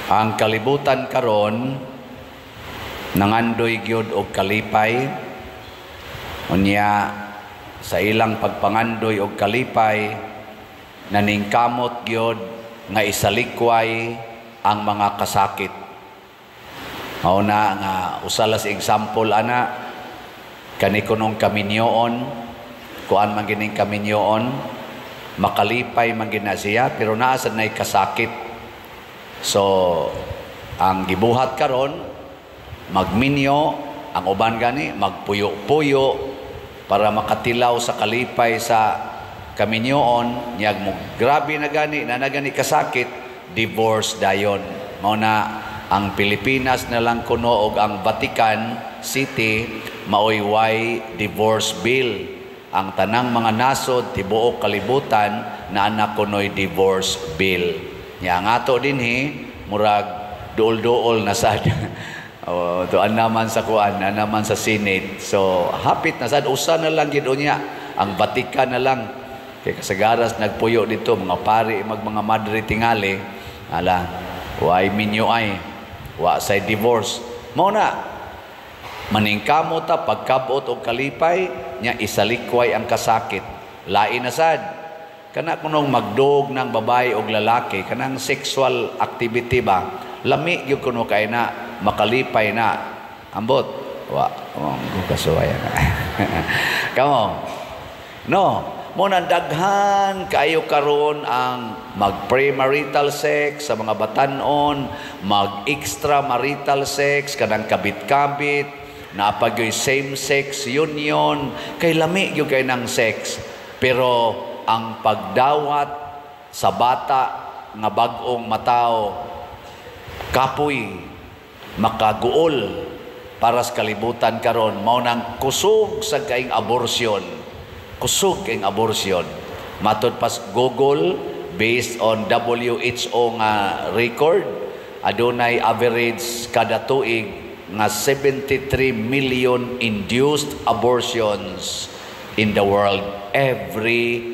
Ang kalibutan karon nangandoy gyud og kalipay. Unya sa ilang pagpangandoy og kalipay, naningkamot gyud nga isalikway ang mga kasakit. Mao na nga usa la sa example ana, kani kunong kaminyoon, kuan man gining kaminyoon, makalipay man gid na siya, pero naa sad nay kasakit. So ang gibuhat karon, magminyo ang uban, gani magpuyo-puyo para makatilaw sa kalipay sa kaminyoon. Nyag mo grabe na gani na na gani kasakit, divorce dayon. Mao na ang Pilipinas na lang kuno og ang Vatican City maoy way divorce bill. Ang tanang mga nasod tibuok kalibutan naa na kunoy divorce bill. Nya ang ato dinhi murag duol-duol na sad. Oh, tuan naman sa kuan, na naman sa Senate. So hapit na sad, usa na lang gid unya, ang Vatican na lang. Kay kasagaras nagpuyo dito mga pari mag mga madre tingali, ala way minyo ay wa say divorce. Mao na maningkamot ta pagkabot og kalipay, nya isalikway ang kasakit. Lain na sad kana kunong magdog ng babae og lalaki, kanang sexual activity ba, lami gyud kuno kay na, makalipay na. Ambot wa oh, kasuway na kamo no. Mo nang daghan kaayo karon ang mag-premarital sex sa mga batan-on, mag-extramarital sex, kanang kabit-kabit, napagyoy same-sex union, kay lami gyud kay ng sex. Pero ang pagdawat sa bata nga bag-ong matawo, kapoy, makaguol para sa kalibutan karon. Mao nang kusog sa kaing abortion, kusog kaing abortion. Matod pas Google, based on WHO nga record, adunay average kada tuig nga 73 million induced abortions in the world every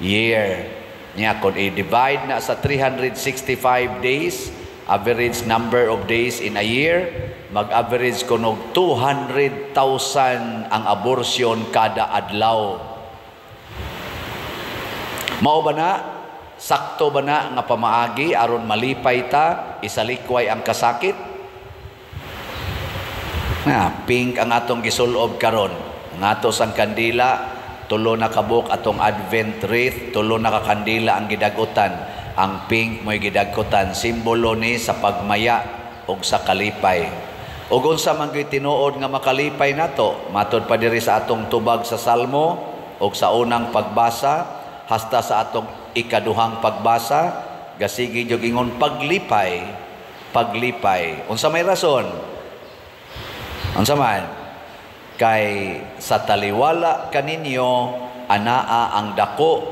year. Nya kung i-divide na sa 365 days, average number of days in a year, mag-average kunog 200,000 ang abortion kada adlaw. Mao ba na? Sakto ba na nga pamaagi aron malipay ta, isalikway ang kasakit? Na, pink ang atong gisulob karon. Ang ato sang kandila, tulo na kabuk atong Advent wreath, tulo na ka kandila ang gidagutan. Ang pink mo'y gidagutan, simbolo ni sa pagmaya ug sa kalipay. Ug unsa man gyud tinuod nga makalipay nato, matod pa diri sa atong tubag sa Salmo ug sa unang pagbasa hasta sa atong ikaduhang pagbasa, gasigi jud ingon paglipay, paglipay. Unsa may rason? Unsa man? Kay sa taliwala kaninyo anaa ang dako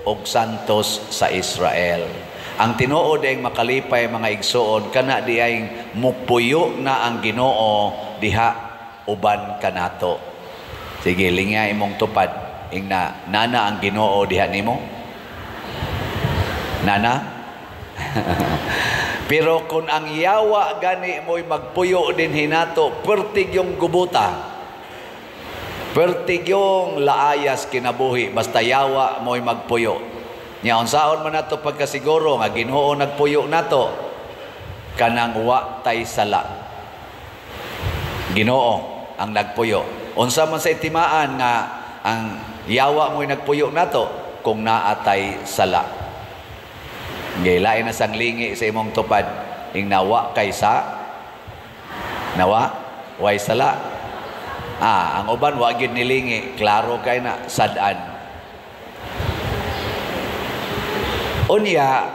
og santos sa Israel. Ang tinuod ay makalipay, mga igsuon, kana di ay mupuyo na ang Ginoo diha uban kanato. Sige, lingya imong tupad. Ingna, nana ang Ginoo diha nimo? Nana? Pero kung ang yawa gani mo'y magpuyo din hinato, pertig yung gubuta. Pertig yung laayas kinabuhi, basta yawa mo'y magpuyo. Nya unsaon man nato pagkasiguro nga Ginoo nagpuyo nato? Kanang wa tay sala. Ginoo ang nagpuyo. Unsa man sa itimaan nga ang yawa mo'y nagpuyo nato? Kung naatay sala. Gaylain na sang lingi sa imong tupad. Ing nawa kay sa nawa way sala. Ah, ang uban wa gyud nilingi, klaro kay na sad-an. Unya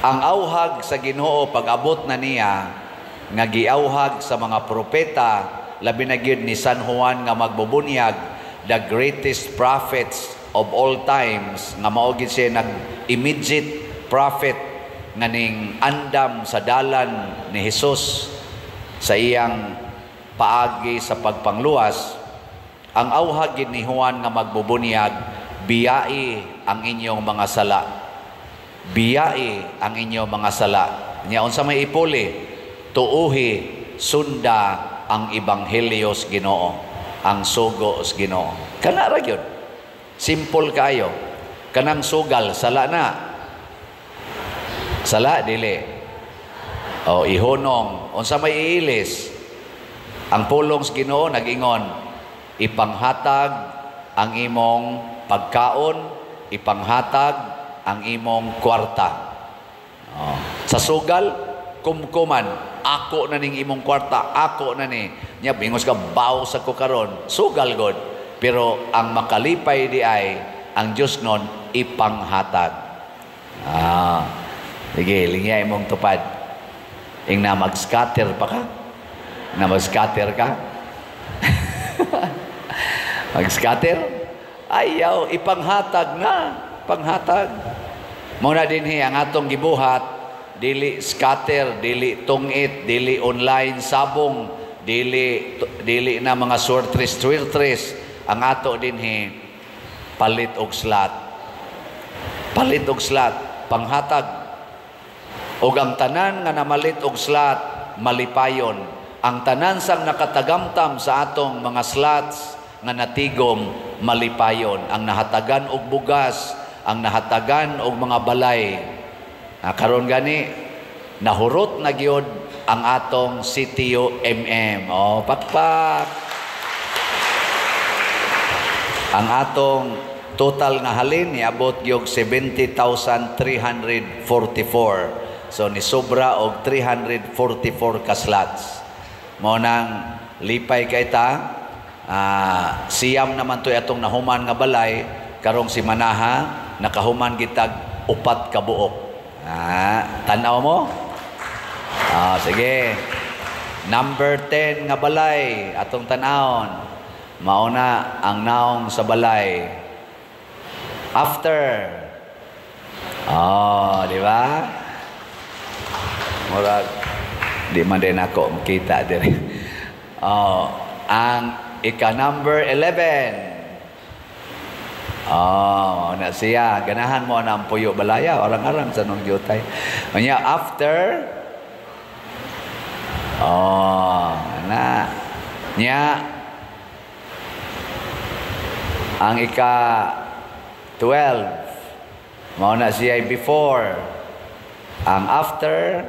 ang auhag sa Ginoo pag-abot na niya nga giauhag sa mga propeta, labi na gyud ni San Juan nga magbubunyag, the greatest prophets of all times, nga mao gid siya nag immediate prophet nga ning andam sa dalan ni Hesus sa iyang paagi sa pagpangluwas. Ang auhag gid ni Juan nga magbubunyag, biyai ang inyong mga sala. Biyai ang inyong mga sala. Nya unsa may ipuli? Tuuhi, sunda ang ebanghelyo sa Ginoo, ang sugo sa Ginoo. Kana ra gyud. Simple kaayo. Kanang sugal, sala na? Sala dili? O ihunong, unsa may iilis? Ang pulong sa Ginoo nag-ingon, ipanghatag ang imong pagkaon, ipanghatag ang imong kwarta. Oh. Sa sugal, kumkuman, ako na ning imong kwarta, ako na ni. Nya bingos ka, baw sa ko karon, sugal god. Pero ang makalipay di ay ang Dios nun ipanghatag. Ah. Sige, lingya imong tupad. Ing na mag-scatter pa ka? Na mag-scatter ka? Mag-scatter? Ayaw, ipanghatag na. Panghatag. Muna dinhi ang atong gibuhat, dili scatter, dili tungit, dili online sabong, dili dili na mga swertres swertres. Ang ato dinhi, palit og slot. Palit og slot, panghatag. Og ang tanan nga namalit og slot, malipayon. Ang tanan sang nakatagamtam sa atong mga slots nga natigom, malipayon. Ang nahatagan og bugas, ang nahatagan og mga balay. Ah, karon gani nahurot na gyud ang atong CTO MM. Oh, pakpak. Ang atong total nga halin niabot gyud 70,344. So ni sobra og 344 ka slots. Mao nang lipay kay ta. 9 naman to'y atong nahuman nga balay karong simanaha, nakahuman gitag 4 ka buok. Tanaw mo? Sige. Number 10 nga balay atong tanawon. Mao na ang naong sa balay. After. Oh, di ba? Murag di man din ako makita diri. Oh, ang ika number 11. Oh, na siya. Ganahan mo na ang puyo balaya. Orang-arang sa nung jutay. Unya, after. Oh, na. Nya, ang ika 12. Mao na siya before. Ang after.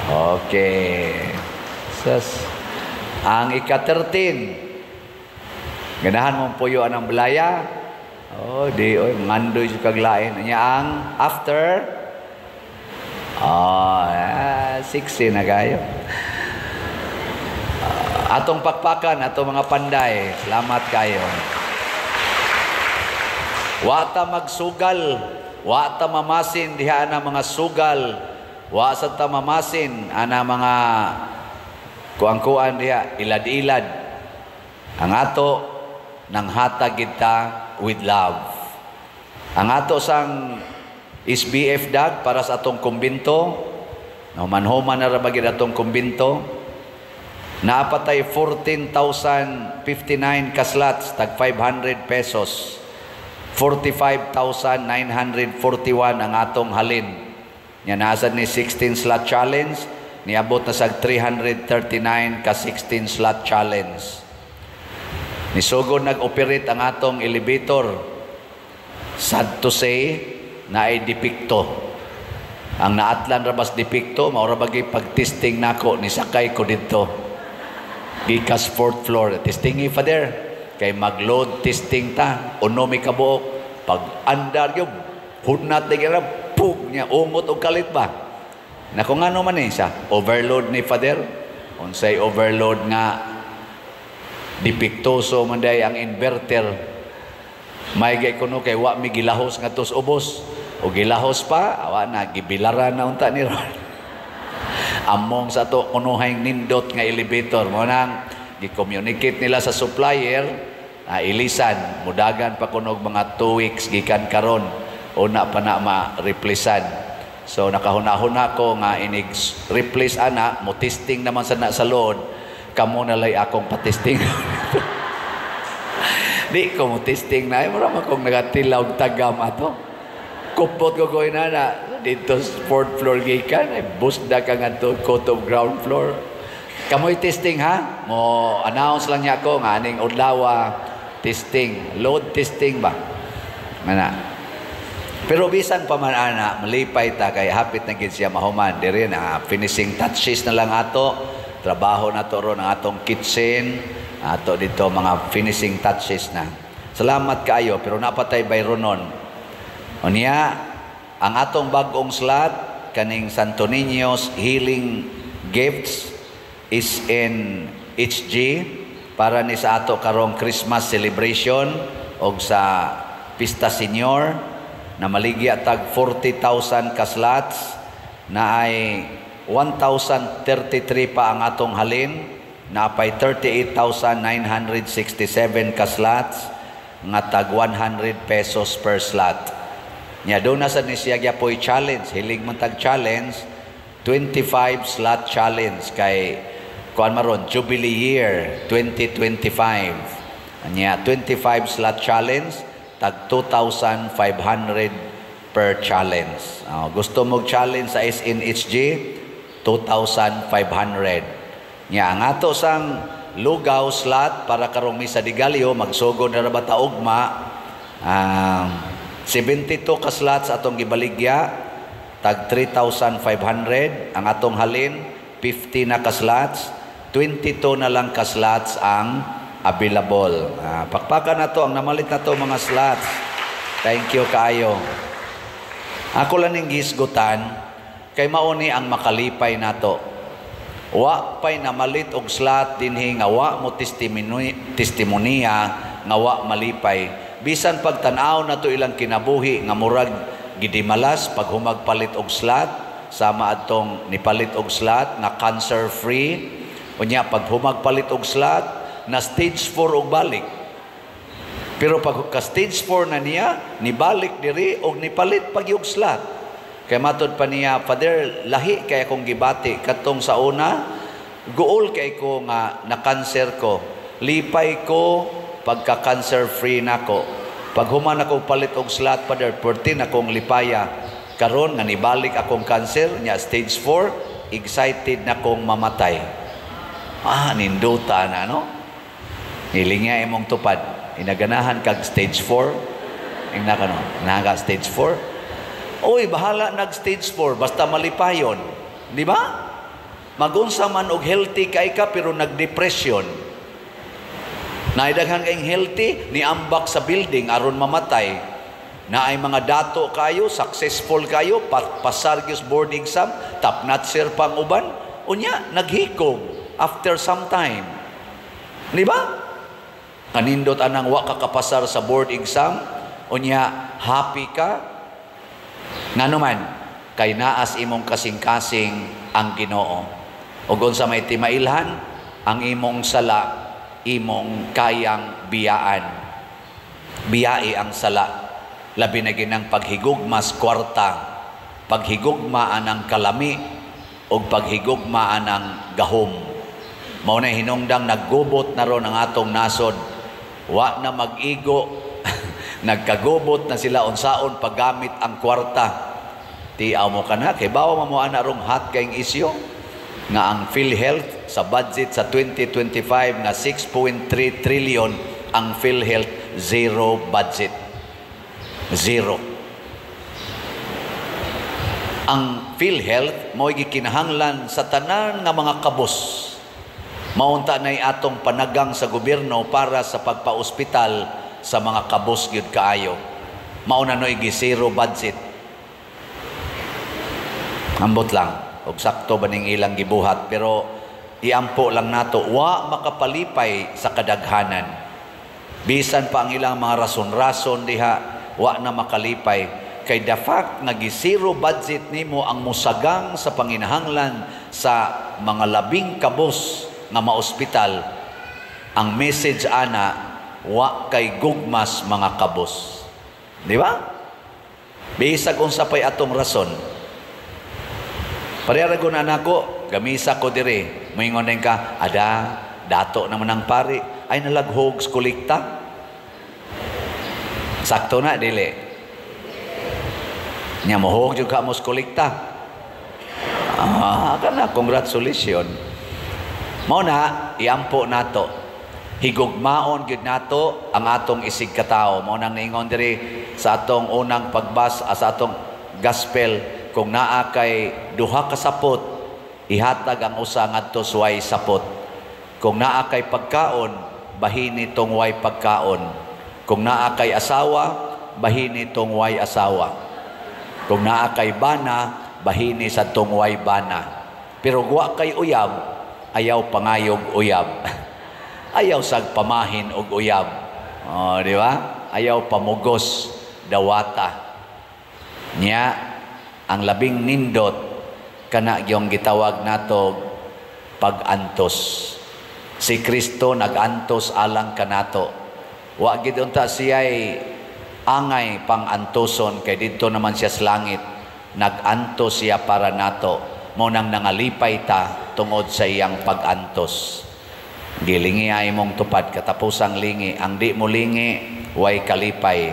Okay. Sas. Ang ika 13. Ganahan mong puyo ang balaya. Oh, di oy ngandoy sa kaglain. Nya ang after. Oh, 60 na kayo. Atong pakpakan, atong mga panday. Salamat kayo. Wa ta magsugal, wa ta mamasin diha na mga sugal. Wa sa ta mamasin ana mga kuang-kuan diha, ilad-ilad. Ang ato nang hatag kita with love. Ang ato sang SBF dag para sa atong kumbinto, nahuman-human na ra ba gid atong kumbinto, naapatay 14,059 ka slots, tag 500 pesos. 45,941 ang atong halin. Nya nasa ni 16 slot challenge, niabot na sa 339 ka 16 slot challenge. Nisugod nag-operate ang atong elevator. Sad to say, naay depekto. Ang naatlan rabas depekto, mao ra bagay pag-testing nako, nisakay ko didto. Gikas fourth floor. Testing ni Father. Kay mag-load testing ta. Uno mi kabuok. Pag andar yun, hunat ni gira, pug niya, ungot og kalit ba? Nako ngano man eh siya. Overload ni Father. Unsay overload nga depektoso man day ang inverter. May gay kuno kay wa mi gilahos nga tos ubos. O gilahos pa, awa na gibilaran na unta ni ron. Among sa to kunuhay nindot nga elevator mo nang gi-communicate nila sa supplier, ilisan mudagan pa kunog mga 2 weeks gikan karon una pa na ma-replacean. So nakahuna-huna ko nga inig replace ana, mo testing naman sa na sa load, kamo na lay akong patesting. Di ko mo testing na, mura man kong nagatilaw tagam ato. Kupot ko na dito sa fourth floor gikan ay busda ka ngadto ko to ground floor. Kamoy testing ha? Mo announce lang niya ako nga aning udlawa testing, load testing ba? Mana. Pero bisan pa man ana, malipay ta kay hapit na gid siya mahuman diri na, finishing touches na lang ato. Trabaho na to ron ang atong kitchen, ato dito mga finishing touches na. Salamat kaayo, pero napatay bayronon. Unya, ang atong bag-ong slot kaning Santo Niño's Healing Gifts is in HG para ni sa ato karong Christmas celebration og sa Pista Senior na maligya tag 40,000 ka slots na ay 1,033 pa ang atong halin, napay 38,967 ka slots nga tag 100 pesos per slot. Nya doon na sa ni siya gyapoy challenge, hilig man tag challenge, 25 slot challenge kay kuan maron Jubilee Year 2025. Nya 25 slot challenge tag 2,500 per challenge. Gusto mo challenge sa SNHG, 2,500. Nya ang ato sang lugaw slot para karong Misa de Gallo, magsugod na ra ba ta ugma, 72 ka slots atong gibaligya tag 3,500 ang atong halin, 50 na ka slots, 22 na lang ka slots ang available. Pakpakan na to ang namalit na to mga slots. Thank you kaayo. Ako lang ning gisgutan kay mauni ang makalipay nato. Wa pay namalit og slot dinhi nga wa mo testimoniya nga wa malipay. Bisan pagtan-aw nato ilang kinabuhi nga murag gidimalas pag humagpalit og slot, sama adtong nipalit og slot nga cancer free, unya pag humagpalit og slot na stage 4 og balik. Pero pag ka stage 4 na niya, nibalik diri og nipalit pag yung slot. Kay matod pa niya, "Father, lahi kay akong gibati katong sa una, guol kay ko nga na cancer ko. Lipay ko pagka cancer free nako. Pag human ako palit og slot, Father, 14 akong lipaya. Karon nga nibalik akong cancer nya stage 4, excited na kong mamatay." Ah, ninduta na, no? Nilingya imong tupad. Inaganahan kag stage 4. Ingna ka no? Naga stage 4. Uy, bahala nag stage 4 basta malipayon. Di ba? Magunsa man og healthy kay ka pero nagdepression. Naidaghan kayong healthy, niambak sa building aron mamatay. Na ay mga dato kayo, successful kayo, pasar gyud board exam, top notcher pang uban. Unya, naghikog after some time. Di ba? Kanindot anang wa ka kapasar sa board exam, unya happy ka. Ngano man, kay naas imong kasing-kasing ang Ginoo. Ug unsa may timailhan, ang imong sala imong kayang biyaan. Biyai ang sala. Labi na ginang paghigugmas kwarta, paghigugma anang kalami, ug paghigugma anang gahom. Mao na hinungdang naggubot na ron ang atong nasod. Wa na mag-igo, nagkagubot na sila unsaon paggamit ang kwarta. Tiaw mo ka na, kay bawa mo ana rong hot kayong isyu nga ang PhilHealth sa budget sa 2025 nga 6.3 trillion, ang PhilHealth zero budget. Zero. Ang PhilHealth mo'y gikinahanglan sa tanan nga mga kabos. Maunta na'y atong panagang sa gobyerno para sa pagpaospital sa mga kabos gyud kaayo. Mao na no'y gi-zero budget. Ambot lang og sakto ba ning ilang gibuhat, pero iampo lang nato wa makapalipay sa kadaghanan. Bisan pa ang ilang mga rason-rason diha, wa na makalipay kay the fact nga gi-zero budget nimo ang musagang sa panginahanglan sa mga labing kabos nga maospital, ang message ana wa kay gugmas mga kabos, di ba? Bisag unsa pay atong rason. Pareha ko na nako, gamisa ko dire. Moingon din ka, "Ada, dato naman ang pari." Ay nalaghog kolekta. Sakto na, dili. Nya mohog jud ka mos kolekta. Ah, kana congratulations. Mao na iampo nato. Higugmaon gyud nato ang atong isig katawo. Mao nang niingon diri sa atong unang pagbasa, sa atong gospel, kung naa kay duha ka sapot, ihatag ang usa ngadto sa way sapot. Kung naa kay pagkaon, bahini tong way pagkaon. Kung naa kay asawa, bahini tong way asawa. Kung naa kay bana, bahini sa tong way bana. Pero wa kay uyab, ayaw pangayog uyab. Ayaw sag pamahin og uyab. Oh, di ba? Ayaw pamugos dawata. Nya ang labing nindot kana gyong gitawag nato pag-antos. Si Kristo nag-antos alang kanato. Wa gid unta siya'y angay pang-antoson kay didto naman siya sa langit. Nag-antos siya para nato. Mao nang nangalipay ta tungod sa iyang pag-antos. Gilingi ay mong tupad katapusang lingi. Ang di mo lingi, way kalipay.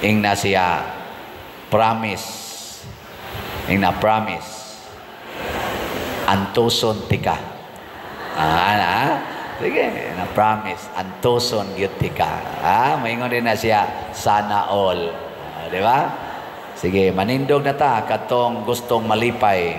Ingna siya, "Promise." Ingna, "Promise." Antuson tika. Ah, ah, sige, na promise, antuson gyud tika. Ah, maingon din na siya, "Sana all." Ah, di ba? Sige, manindog na ta katong gustong malipay.